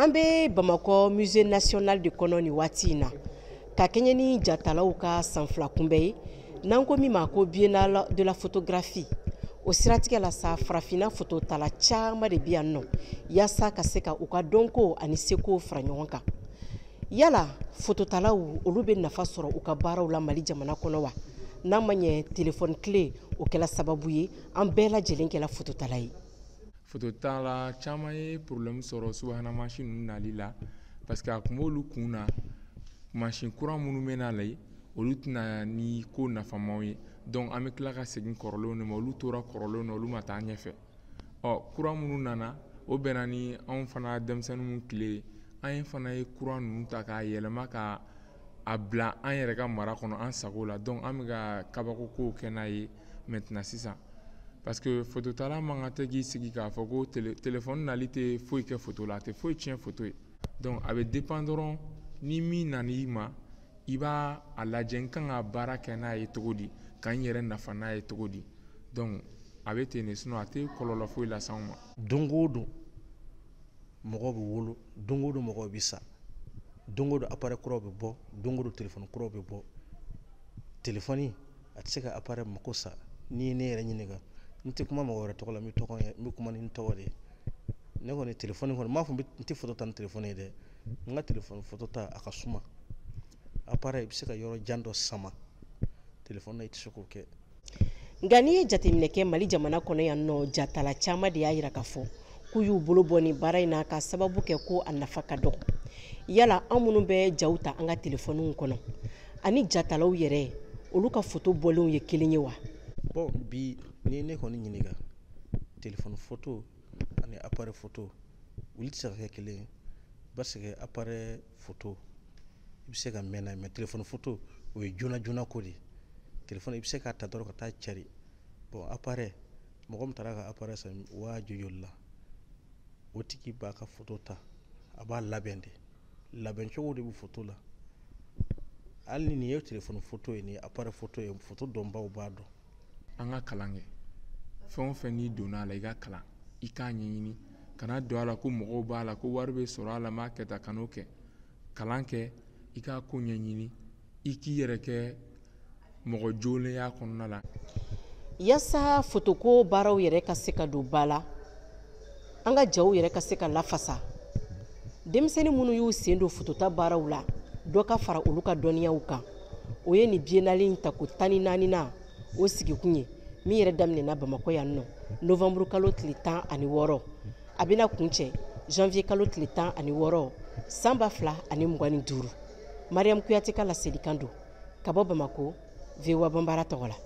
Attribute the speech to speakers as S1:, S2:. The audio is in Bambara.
S1: An bɛ Bamakɔ Musée national de kɔnɔ nin waati in na, ka kɛɲɛ ni jatalaw ka san 2 kunbɛn ye, n'an ko min ma ko Biennale de la photographie. O siratigɛ la sa, farafinna fototala caman de bɛ yan nɔ yaasa ka se ka u ka dɔnko ani seko fara ɲɔgɔn kan. Yala fototalaw, olu bɛ nafa sɔrɔ u ka baaraw la Mali jamana kɔnɔ wa? N'a ma ɲɛ telefɔni tile o kɛla sababu ye, an bɛɛ lajɛlen kɛla fototala ye.
S2: Fototala caman ye problème sɔrɔ subahana mansin ninnu nali la, parce que a kun b'olu kun na, mansin kura minnu bɛ na la, olu tɛna ni ko nafamaw ye. Donc an bɛ tila ka segin kɔrɔlenw de ma. Olu tora kɔrɔlenw na, olu ma taa ɲɛfɛ. Ɔ kura minnu nana, o bɛnna ni anw fana denmisɛnninw tile ye. An ye fana ye kura ninnu ta k'a yɛlɛma ka a bila an yɛrɛ ka mara kɔnɔ, an sago la. Donc an bɛ ka kabako kow kɛ n'a ye maintenant sisan, parce que fototala man kan tɛ k'i sigi k'a fɔ ko téléphone nali tɛ foyi kɛ foto la, a tɛ foyi tiɲɛ foto ye. Donc a bɛ dépend dɔrɔn ni min nan'i ma, i b'a a lajɛ, n kan ka baara kɛ n'a ye cogo di, ka n yɛrɛ nafa n'a ye cogo di. Donc a bɛ ten de, sinon a tɛ kɔlɔlɔ foyi lase anw ma.
S3: Don o don mɔgɔw bɛ wolo, don o don mɔgɔw bɛ sa, don o don appareil kuraw bɛ bɔ, don o don téléphone kuraw bɛ bɔ. Téléphone a tɛ se ka appareil mako sa. N'i ye ne yɛrɛ ɲininka, n tɛ kuma mɔgɔ wɛrɛ tɔgɔ la, n bɛ tɔgɔ n bɛ kuma ni n tɔgɔ de ye. Ne kɔni, téléphone kɔni, n m'a fɔ n tɛ photo ta ni téléphone ye dɛ. N ka téléphone photo ta, a ka suma. Appareil, i bɛ se ka yɔrɔ jan dɔ sama, téléphone na i tɛ se k'o kɛ.
S1: Nka n'i ye jateminɛ kɛ Mali jamana kɔnɔ yan nɔ, jatala caman de y'a yira k'a fɔ k'u y'u bolo bɔ nin baara in na ka sababu kɛ ko a nafa ka dɔgɔ. Yala an minnu bɛ jaw ta an ka telefɔniw kɔnɔ ani jatalaw yɛrɛ, olu ka foto bɔlenw ye kelen ye wa?
S3: Bon, bi ni ne kɔni ɲininka, téléphone photo ani appareil photo, olu tɛ se ka kɛ kelen ye, parce que appareil photo i bɛ se ka mɛn n'a ye, mais téléphone photo o ye joona joona ko de ye. Téléphone, i bɛ se k'a ta dɔrɔn ka taa cari. Bon, appareil, mɔgɔ min taara ka appareil san waa joli joli la, o tigi b'a ka photo ta, a b'a labɛn de, labɛn cogo de bɛ photo la. Hali ni nin ye téléphone photo ye, nin ye appareil photo ye, photo dɔnbaw b'a dɔn.
S2: An ka kalan kɛ. Fɛn o fɛn n'i donna a la, i ka kalan, i k'a ɲɛɲini. Kana don a la ko mɔgɔw b'a la, ko wari bɛ sɔrɔ a la, n b'a kɛ tan, kan'o kɛ. Kalan kɛ, i k'a ko ɲɛɲini, i k'i yɛrɛ kɛ mɔgɔ jolenya kɔnɔna la.
S1: Yaasa fotoko baaraw yɛrɛ ka se ka don ba la, an ka jaw yɛrɛ ka se ka lafasa, denmisɛnnin minnu y'u sen don fotota baaraw la, dɔ ka fara olu ka dɔnniyaw kan, o ye nin biennale in tako 14nan o sigikun ye, min yɛrɛ daminɛna Bamakɔ yan nɔ novembre kalo tile 16, a bɛna kuncɛ janvier kalo tile 16 san 2025. Mariam Kuyate ka laselikan don ka bɔ Bamakɔ, VOA Banbara tɔgɔ la.